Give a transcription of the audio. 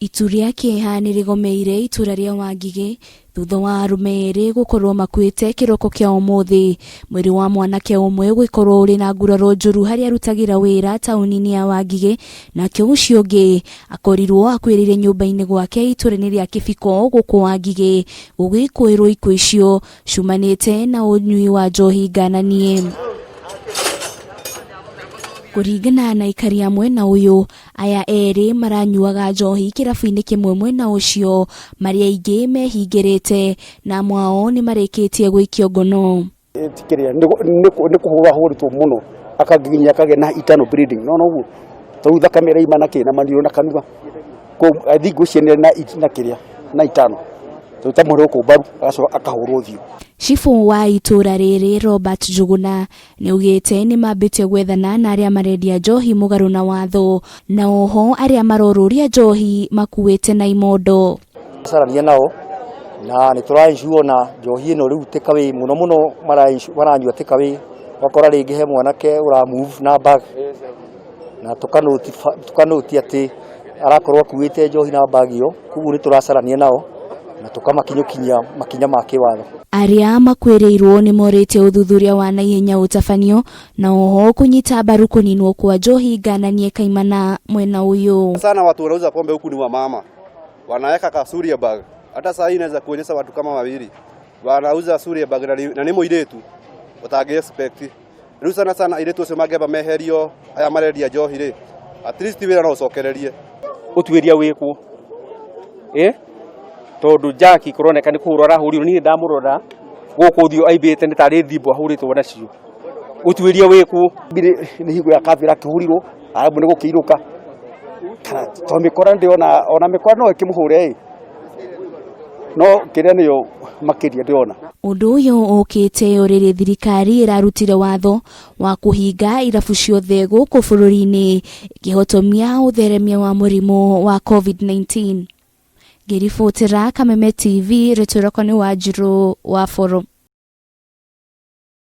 Itu rĩa kĩeha nĩ rĩgomeire itũra rĩa Wangigĩ thutha wa arũme erĩ gũkorwo makuĩte kĩroko kĩa ũmũthĩ. Mwĩrĩ wa mwanake ũmwe gũkorwo ũrĩ na nguraro njũru harĩa arutagĩra wĩra taũni-inĩ ya Wangigĩ, nake ũcio ũngĩ akorirwo akuĩrĩire nyũmba-inĩ gwake itũra-inĩ rĩa Kĩbiko gũkũ Wangigĩ, gũgĩkũĩrwo ikuũ icio ciumanĩte na ũnyui wa njohi ngananie. Kũringana na aikari a mwena ũyũ, Aya erĩ maranyuaga njohi kĩrabu-inĩ kĩmwe mwena ũcio, marĩ aingĩ mehingĩrĩte na amwe ao nĩ marĩkĩtie gũikio ngono. Kĩrĩa nĩ kũhũra ahũrĩtwo mũno akaginya akagĩa na internal bleeding no noguo tondũ thakame ĩraima na kĩ na maniũrũ na kanua I think ngwĩciria nĩ na kĩrĩa na itano tondũ ta mũhũre gũkũ mbaru agacoka akahũrwo ũthiũ. Cibũ wa itũra rĩrĩ Robert Njũgũna Nĩaugĩte nĩmambĩtie gwethana na arĩa marendia njohi mũgarũ na watho na oho arĩa marorũria njohi makuĩte na imondo. Carania nao na nĩ tũra ensure ona njohi ĩno rĩu takeaway mũno mũno maranyua takeaway, ũgakora rĩngĩ he mwanake ũra move na bag na tũkanũti atĩ arakorwo akuĩte njohi na bag ĩyo, koguo nĩ tũracarania nao na tũkamakinyũkinyia makinya ma kĩwatho. Arĩa makuĩrĩirwo nĩmorĩtie ũthuthuria wa naihenya ũtabanio na oho kũnyita mbaru kũninwo kwa njohi ngananie kaimana mwena ũyũ. Sana watu wanauza pombe huku ni wamama wanaweka kasuria bag. Hata saa hii inaweza kuonyesha watu kama wawili wanauza suria bag na ni mũirĩtu ũtangĩ expect. Rĩu sana sana airĩtu acio mangĩamba meherio aya marendia njohi rĩ, at least wĩra no ũcokererie. Ũtuĩria wĩkwo ĩ tondũ Jackie kũroneka nĩ kũhũrwo arahũrirwo, niĩ ndamũrora gũkũ ũthiũ aimbĩte nĩ tarĩ thimbo ahũrĩtwo nacio. Ũtuĩria wĩkwo. Nĩ hingo ya kabira akĩhũrirwo aremwo nĩ gũkĩinũka kana tondũ mĩkora ndĩrona ona mĩkora no ĩkĩmũhũre ĩ no kĩrĩa nĩyo makĩria ndĩrona. Ũndũ ũyũ ũkĩte o rĩrĩ thirikari ĩrarutire watho wa kũhinga irabu ciothe gũkũ bũrũri-inĩ ĩkĩhotomia ũtheremia wa mũrimũ wa COVID-19. Ngĩribotera Kameme TV, rĩtwa rĩakwa nĩ Wanjirũ wa Boro.